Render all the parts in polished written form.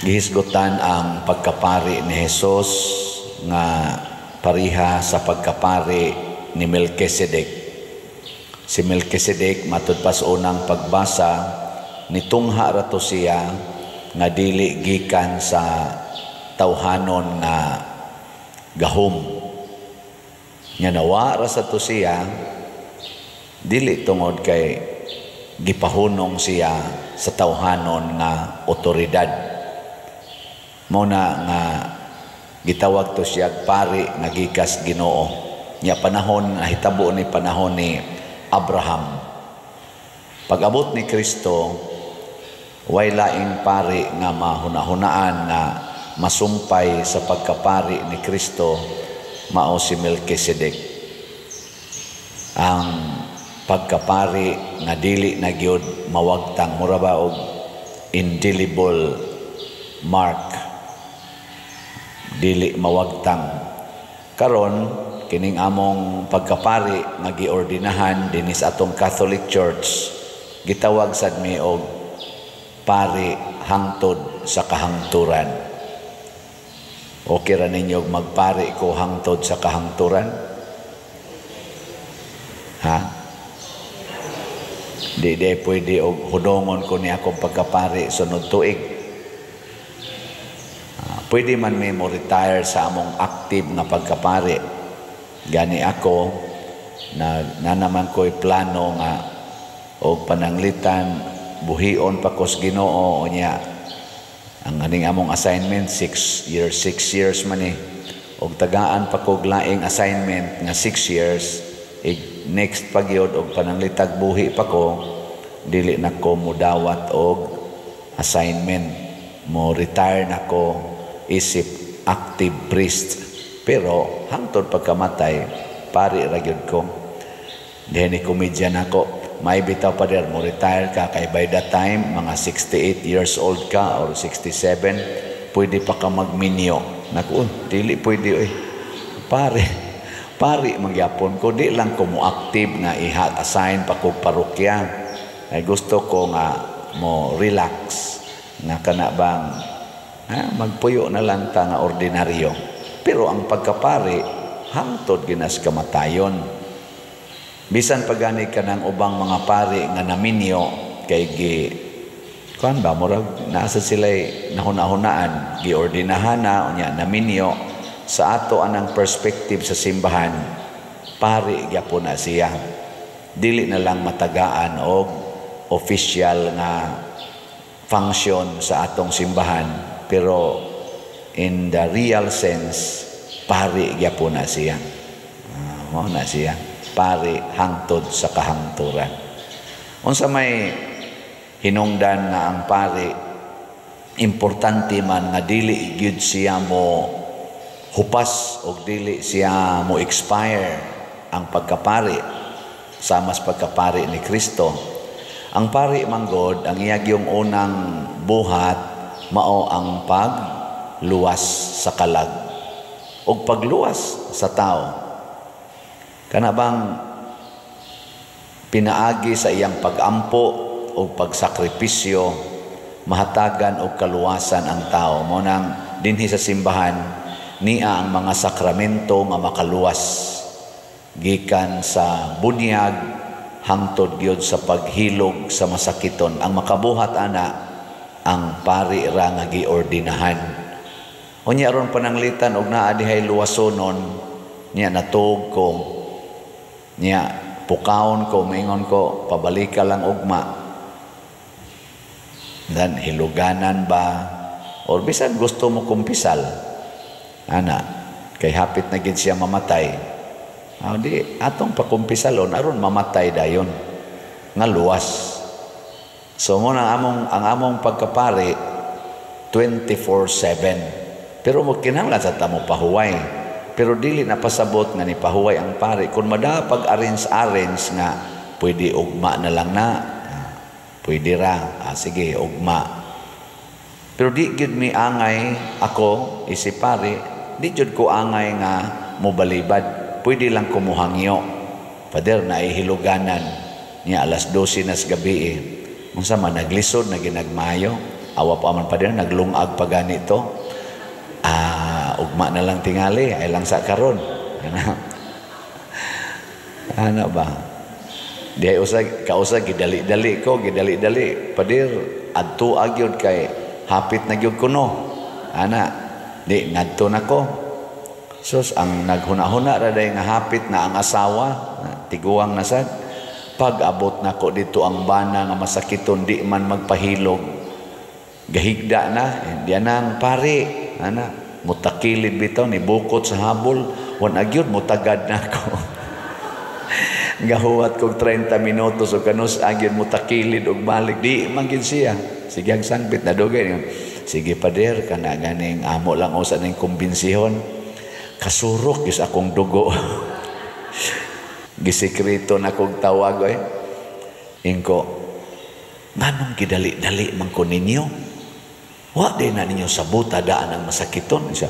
Gihisgutan ang pagkapari ni Jesus nga pariha sa pagkapari ni Melchizedek. Si Melchizedek, matud pa sa unang pagbasa, nitungha ra to siya nga dili gikan sa tawhanon nga gahom. Nga nawa ra sa to siya dili tungod kay gipahunong siya sa tawhanon nga otoridad. Mao na nga gitawag to siya pari nga gikas Ginoo. Nya panahon nahitabo ni panahon ni Abraham. Pag-abot ni Kristo, way laing pari nga mahunahunaan nga masumpay sa pagkapari ni Kristo, mao si Melchizedek. Ang pagkapari nga dili na gyud mawagtang, mura ba og indelible mark, dili mawagtang. Karon, kining among pagkapari nga giordinahan dinhi sa atong Catholic Church, gitawag sad mi og pari hangtod sa kahangturan. Okay ra ninyo magpari ko hangtod sa kahangturan? Ha? Di di pwede og hudongon ko ni akong pagkapari sunod tuig. Pwede man mi mo retire sa among active nga pagkapari. Gani ako na nanaman ko'y plano nga og pananglitan buhion pa kos Ginoo, unya ang aning among assignment 6 years, 6 years man eh, og tagaan pa kog laing assignment nga 6 years ig next pagyod, og pananglitag buhi pa ko, dili na ko mudawat og assignment, mo retire na ko isip active priest, pero hangtod pagkamatay pari ra gyud ko. Diha ni komedya nako, may bitaw, "Pader, mo retire ka kay by that time mga 68 years old ka or 67, pwede pa ka magminyo." Naku, dili pwede oy. Pare, pari magyapon ko, di lang ko mo active nga iha assign pa ko parokya. Ay gusto ko nga mo relax nga kana bang ha, magpuyo na lang ta nga ordinaryo. Pero ang pagkapari hangtod ginas kamatayon. Bisan pagani ka ng ubang mga pari nga naminyo kay gi kuan ba, murag nasa sila nahuna-hunaan, giordinahan na, unya naminyo, sa ato anang perspective sa simbahan, pari gyapon na siya, dili na lang matagaan og official nga function sa atong simbahan, pero in the real sense pari gyapon na siya. Mao na siya, pari hangtod sa kahangturan. Unsa may hinungdan nga ang pari importante man nga dili gyud siya mo hupas o dili siya mo expire ang pagkapari sama sa pagkapari ni Kristo? Ang pari manggod, ang iya yung unang buhat mao ang pagluwas sa kalag o pagluwas sa tao. Kana bang pinaagi sa iyang pagampo o pagsakripisyo, mahatagan og kaluwasan ang tao. Mo nang dinhi sa simbahan niya ang mga sakramento nga makaluwas gikan sa bunyag hangtod gyud sa paghilog sa masakiton. Ang makabuhat ana, ang pari ra nga giordinahan. Unya aron pananglitan og naa dihay luwasonon niya, natuog ko niya, pukawon ko, maingon ko, "Pabalika lang ugma." Dan hiluganan ba or bisan gusto mo kumpisal ana kay hapit na gid siya mamatay, ah, di atong pakumpisalon aron mamatay dayon nga luwas. So mo na ang among pagkapari 24/7, pero mo kinahanglan sa tamo pahuway, pero dili na pasabot nga ni pahuway ang pari. Kung mada pag arrange-arrange nga pwede ugma na lang na, ah, pwede ra, ah, sige ugma. Pero di gyud mi angay, ako isip pari, di gyud ko angay nga mobalibad. Pwede lang kumuhangyo. "Pader, naihiluganan niya, alas 12 na sa gabi eh. Unsa man, naglisod na ginagmayo." Awa pa man pa din, naglungag pa ganito. Ugma na lang tingali, ay lang sa karon. Ano ba? Di ay usag, kausa gidali-dali ko, gidali-dali. Padir, adto agyod kay hapit na gyud kuno. Ana, di ngadto na ko. Sus, ang naghuna-huna ra day nga hapit na ang asawa, tiguang na sad. Pag abot nako dito ang bana nga masakiton, di man magpahilog. Gahigda na, diyan ang pare, ana, mutakilid bitaw ni bukot sa habol, wan agyod mutagad nako. Gahuwat kog 30 minutos o kanus agyod mutakilid og balik, di man gid siya. Sige ang sangpit na dugay. Sige pader, kana ganing amo lang usa ning kumbinsihon. Kasurok is akong dugo. Gisikreto na kog tawag oy. Ingko, nganong gidali-dali man ko ninyo? Wa di na ninyo sabuta daan ang masakiton. Siya,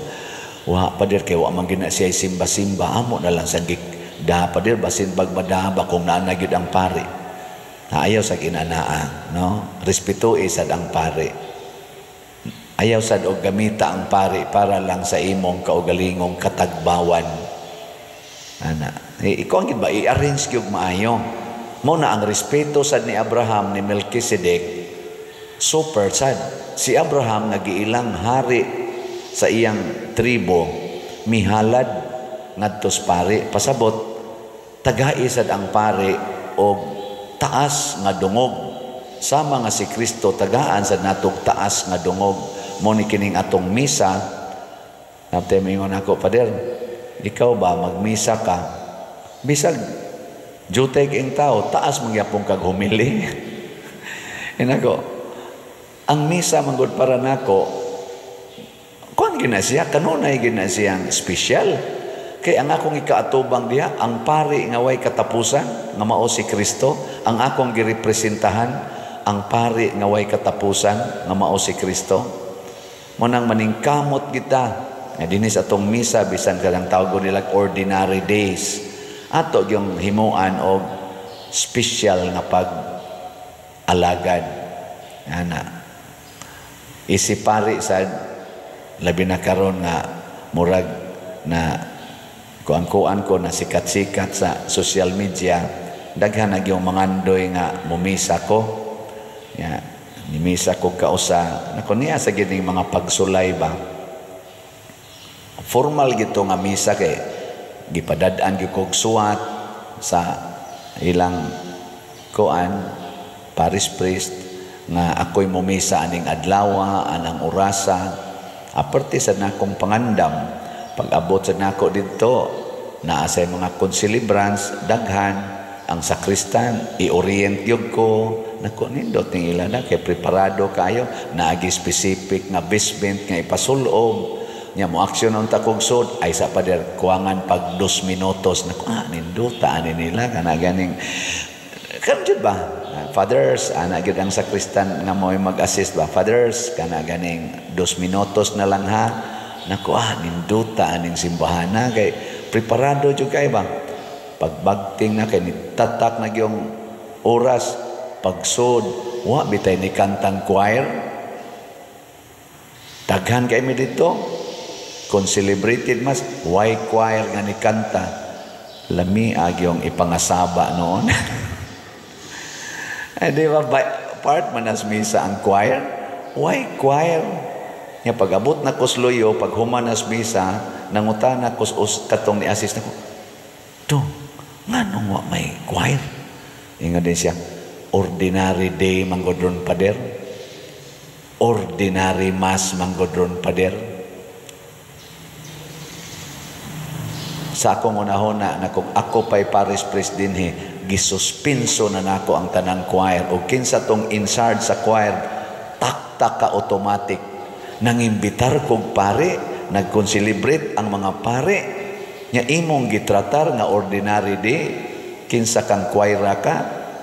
wa pader kay wa man gina siya simba-simba, amo na lang sa da pader basin bagmadaba kung naa na gyud ang pare. Ayaw sa ginanaa, no? Respeto sad ang pare. Ayaw sad og gamita ang pare para lang sa imong kaugalingong katagbawan. Ana, ikaw ang gid ba i-arrange gyud maayo. Mo na ang respeto sad ni Abraham ni Melchizedek, super sad. Si Abraham nga giilang hari sa iyang tribo, mihalad ngadto sa pare, pasabot tagai sad ang pare og taas nga dungog. Sama nga si Kristo tagaan sad natog taas nga dungog. Mo ni kining atong misa. Naptay mingon ako, pader, ikaw ba magmisa ka? Bisag jutay king tao, taas mangyapong kag humili. Inako, ang misa manggod para nako, kuan gina siya, kanunay gina siyang espesyal. Kay ang akong ikaatubang diha, ang pari nga way katapusan, nga mao si Kristo, ang akong girepresentahan, ang pari nga way katapusan, nga mao si Kristo. Mo nang maningkamot kita, nga dinhi sa atong misa, bisan kanang tawag nila ordinary days, ato yung himuan og special nga pag-alagad. Ana. Isipari sa labi na karon nga murag na kuan-kuan ko na sikat-sikat sa social media, daghan na yung mangandoy nga mumisa ko. Ya, nimisa ko kausa. Nako niya sa gining mga pagsulay ba. Formal gito nga misa kay gipadad-an gyud kog suwat sa ilang kuan parish priest nga ako'y mumisa aning adlawa, anang orasa. Aparte sa nakong pangandam, pag-abot sa nako didto, naa say mga concelebrants, daghan ang sakristan, i-orient gyud ko. Nako nindot ning ila na kay preparado kayo, naagi specific nga basement nga ipasulob. Nya mo aksyon unta kog sud ay sa pader kuangan pag 2 minutos. Nako nindota ani nila kana ganing kan jud ba? Fathers, ana gyud ang sakristan nga mo'y mag-assist ba? Fathers, kana ganing 2 minutos na lang ha. Nako nindota aning simbahan na kay preparado jud kay ba? Pagbagting na kay nitatak na gyung oras pagsud, wa bitay ni kantang choir. Daghan kay mi didto. Kung celebrated mas, why choir nga ni kanta? Lami agyong ipangasaba noon. Eh, di ba, part man as misa ang choir? Why choir? Nga pag-abot na kusluyo, pag human as misa, nangutana kus katong ni assist nako, dong, nganong wa may choir? Ingon din siya, ordinary day manggodron pader. Ordinary mass manggodron pader. Sa akong unahona na kung ako pa'y parish priest dinhi, gisuspinso na nako ang tanang choir. O kinsa tong in charge sa choir, takta ka automatic. Nangimbitar kog pare, nagkonselebrate ang mga pare. Nya imong gitratar nga ordinary day, kinsa kang choir ka,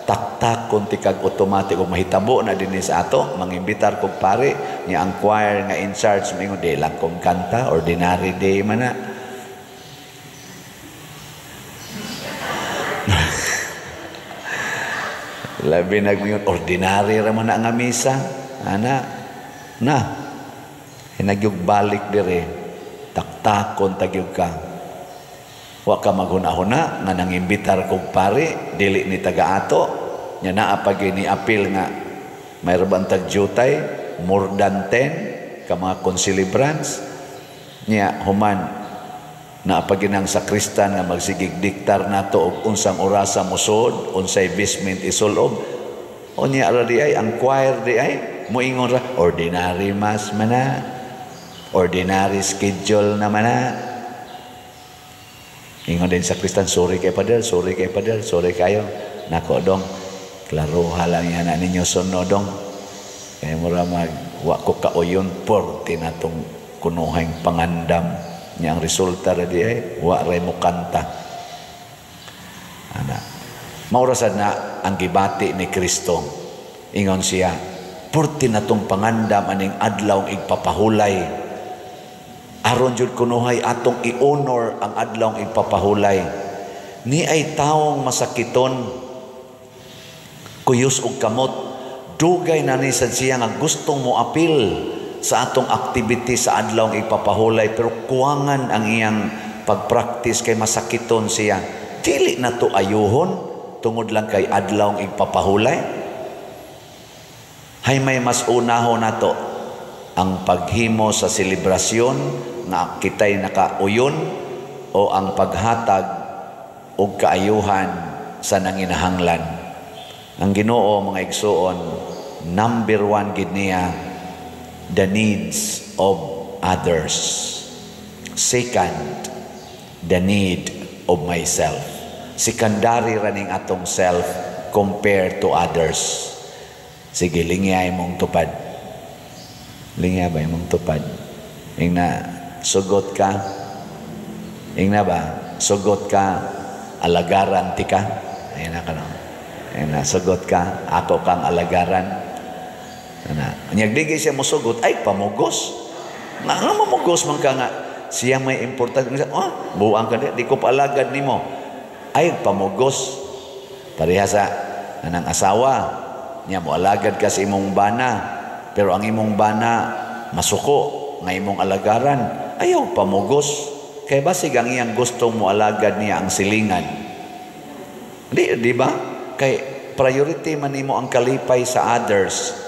taktak kunti kag automatic. O mahitabo na dinhi sa ato, mangimbitar kog pare, nya ang choir nga in charge, mingon, di lang kong kanta, ordinary day man na. Labi nagmingon, ordinary ra man na nga misa. Ana, Na hinagyog balik dire, taktakon tagyog ka. Wa ka maghuna-huna nga nangimbitar kog pare, dili ni taga-ato nya, naa pa ni apil nga mayroon bang tag jutay more than 10 ka mga concelebrants niya. Human naa pa ginang sakristan nga magsigig diktar nato og unsang orasa mosud, unsay vestment isulob. Unya ra di ay ang choir di ay moingon ra, "Ordinary mass man na, ordinary schedule naman na." Ingon din sakristan, "Sorry kay Pader, sorry kay Pader, sorry kayo." Nako dong, klaroha lang yan na ninyo sunod dong. Kaya mura mag, wa ko kauyon, porte na tong kunuhang pangandam. Nya ang resulta ra di ay, wa ray mo kanta. Ana. Maura sad na ang gibati ni Kristo. Ingon siya, "Porte na tong pangandam aning adlaw igpapahulay." Aron jud kunuhay atong i-honor ang adlaw igpapahulay. Ni ay taong masakiton, kuyos og kamot, dugay na ni sad siya nga gustong mo apil sa atong activity sa adlaw igpapahulay, pero kuwangan ang iyang pagpractice kay masakiton siya. Dili na to ayuhon tungod lang kay adlaw igpapahulay. Hay may mas unahon nato ang paghimo sa selebrasyon nga kitay nakauyon o ang paghatag og kaayuhan sa nanginahanglan? Ang Ginoo, mga igsuon, number one gid niya the needs of others. Second, the need of myself. Secondary raning atong self compared to others. Sige, lingyay mong tupad. Lingya ba imong tupad? Ingna, sugot ka. Ingna ba? Sugot ka, alagaran ti ka. Ayun na ka no. Ayun na, sugot ka, ako kang alagaran. Ana. Unyag di siya mosugot, ay pamugos. Nga nga mamugos man ka nga siya may importante. Oh, buang ka di, di ko paalagad nimo. Ay pamugos. Pareha sa anang asawa niya, mo alagad ka sa imong bana, pero ang imong bana masuko nga imong alagaran, ayaw pamugos kay basig ang iyang gustong mo alagad niya ang silingan. Di ba? Kay priority man nimo ang kalipay sa others.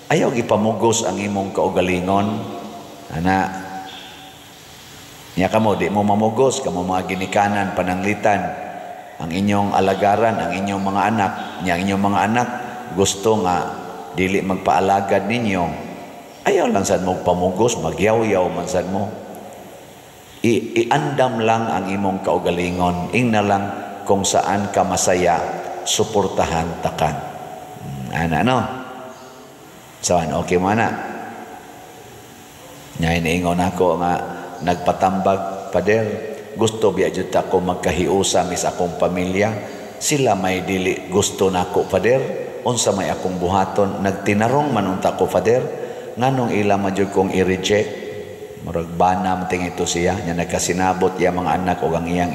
Ayaw ipamugos ang imong kaugalingon. Ana. Nya kamo di mo mamugos, kamo mga ginikanan, pananglitan ang inyong alagaran ang inyong mga anak nya, ang inyong mga anak gusto nga dili magpaalagad ninyo, ayaw lang sad mo pamugos, magyaw-yaw man sad mo. Iandam lang ang imong kaugalingon. Ingna lang kung saan ka masaya, suportahan ta ka. Ana no? So, okay mo na. Nya iniingon ako nga nagpatambag, "Pader, gusto biya jud ta ko magkahiusa mis akong pamilya. Sila may dili gusto nako, Pader. Unsa may akong buhaton? Nagtinarong man unta ko, Father. Nganong ila man jud kong i-reject?" Murag bana man ito siya. Nya nagkasinabot iya mga anak o ang iyang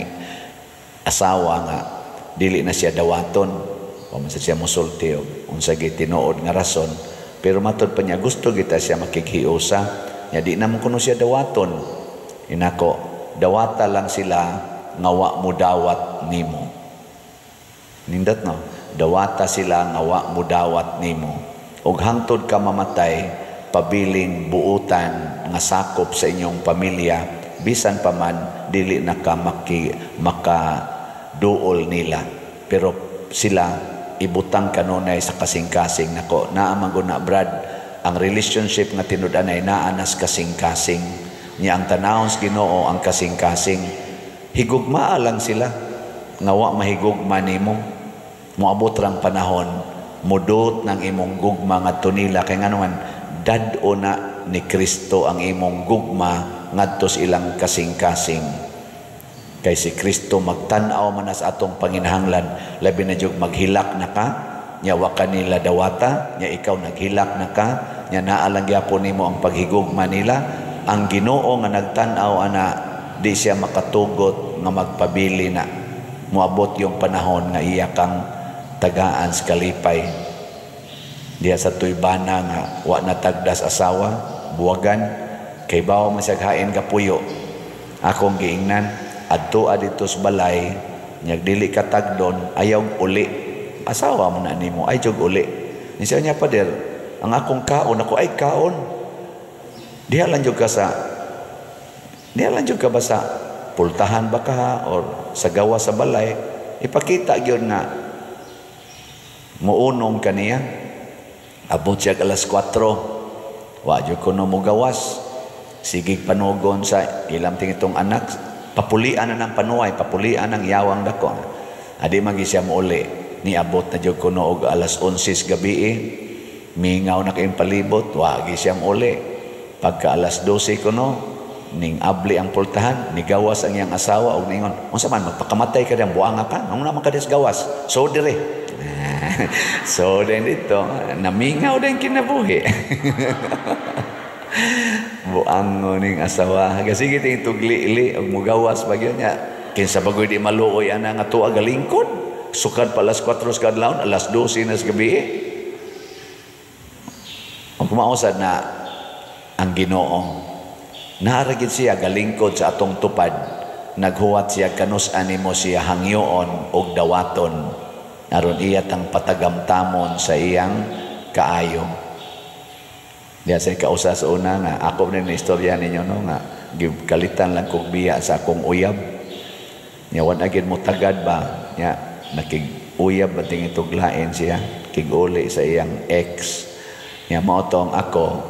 asawa nga dili na siya dawaton. Wa man siya musulti og unsa gi tinuod nga rason. Pero matod pa niya gusto kita siya makighiusa. Nya di naman kuno siya dawaton. Inako, "Dawata lang sila nga wa mo dawat nimo." Nindot no? Dawata sila nga wa mo dawat nimo. Ug hangtod ka mamatay, pabiling buutan nga sakop sa inyong pamilya, bisan pa man dili na ka maka duol nila. Pero sila ibutang kanunay sa kasing-kasing nako. Naa man gud na, Brad, ang relationship nga tinud-anay naa nas kasing-kasing. Nya ang tanawon sa Ginoo ang kasing-kasing. Higugmaa lang sila nga wa mahigugma nimo. Moabot rang panahon mudot ng imong gugma ngadto nila, kay ngano man dad-o na ni Kristo ang imong gugma ngadto sa ilang kasing-kasing. Kay si Kristo magtan-aw man na sa atong panginahanglan, labi na jud maghilak na ka, nya wa ka nila dawata, nya ikaw naghilak na ka, nya naa lang gyapon nimo ang paghigugma nila. Ang Ginoo nga nagtan-aw ana, di siya makatugot nga magpabili na. Moabot yung panahon nga iya kang tagaan sa kalipay. Diha sa tuybana nga wa na tagdas asawa, buwagan kay bawo man siya hain kapuyo. Akong giingnan adto didto sa balay nya dili ka tagdon, ayaw uli. Asawa mo na nimo, ay jog uli. Ni siya niya, "Pader, ang akong kaon." Ako ay kaon. Diha lang jud ka ba sa pultahan ba ka or sa gawa sa balay, ipakita gyud nga muunong kaniya. Abot siya alas 4, wa jud kuno mogawas. Sige panugon sa ilam ting itong anak, papulian na ng panuay, papulian ng yawang dako. Adi man siya muuli. Niabot na jud kuno og alas 11 gabi, eh. Mingaw na kayong palibot, wa gi siya muuli. Pagka alas 12 kuno, ning abli ang pultahan, nigawas ang iyang asawa og ningon, "Unsa man, magpakamatay ka diyang buanga ka? Ang naman ka gawas." So dire. So din dito, namingaw din kinabuhi. Buang ning asawa. Kasi ting tugli-li og mugawas pa gyud niya. Kinsa bagoy di maluoy ana nga tuwa galingkod. Sukad pa alas 4 sa kadlawon, alas 12 na sa gabi. Ang kumausad na ang Ginoo. Naara gid siya galingkod sa atong tupad. Naghuwat siya kanus animo siya hangyoon og dawaton aron iya tang patagamtamon sa iyang kaayo. Diya sa kausa sa una nga ako ni istorya ninyo, no, nga kalitan lang kog biya sa akong uyab. Nya wa agid mo tagad ba? Nya nakig uyab ba ting ituglain siya, kig-uli sa iyang ex. Nya mao tong ako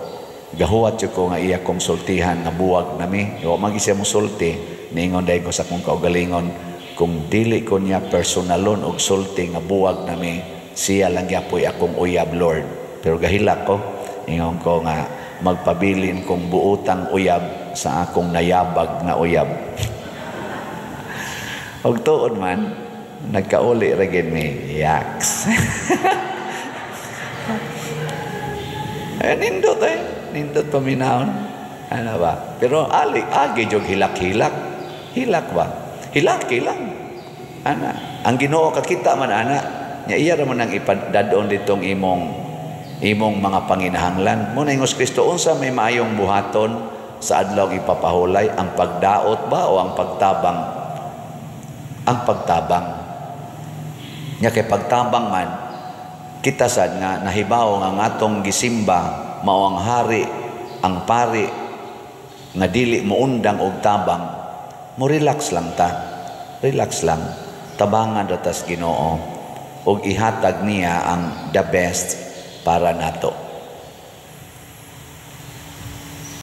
gahuwat jud ko nga iya kong sultihan nga buwag nami. Wa man siya mosulti. Niingon dahil ko sa akong kaugalingon, kung dili ko niya personalon og sulti nga buwag nami, siya lang gyapoy akong uyab, Lord. Pero gahilak ko, ingon ko nga magpabilin kong buotang uyab sa akong nayabag nga uyab. Og tuod man, nagkauli ra gid mi. Yaks. Eh, nindot eh. Nindot paminahon. Ano ba? Pero ali, agi jog hilak-hilak. Hilak ba? Hilak lang. Ana, ang Ginoo kakita man ana. Nya iya ra man ang ipadadon ditong imong imong mga panginahanglan. Mo na ingos Kristo, unsa may maayong buhaton sa adlaw ipapahulay, ang pagdaot ba o ang pagtabang? Ang pagtabang. Nya kay pagtabang man kita sad nga nahibaw nga ang atong gisimba mao ang hari, ang pari nga dili moundang og tabang, mo relax lang ta. Relax lang. Tabangan ra tas Ginoo ug ihatag niya ang the best para nato.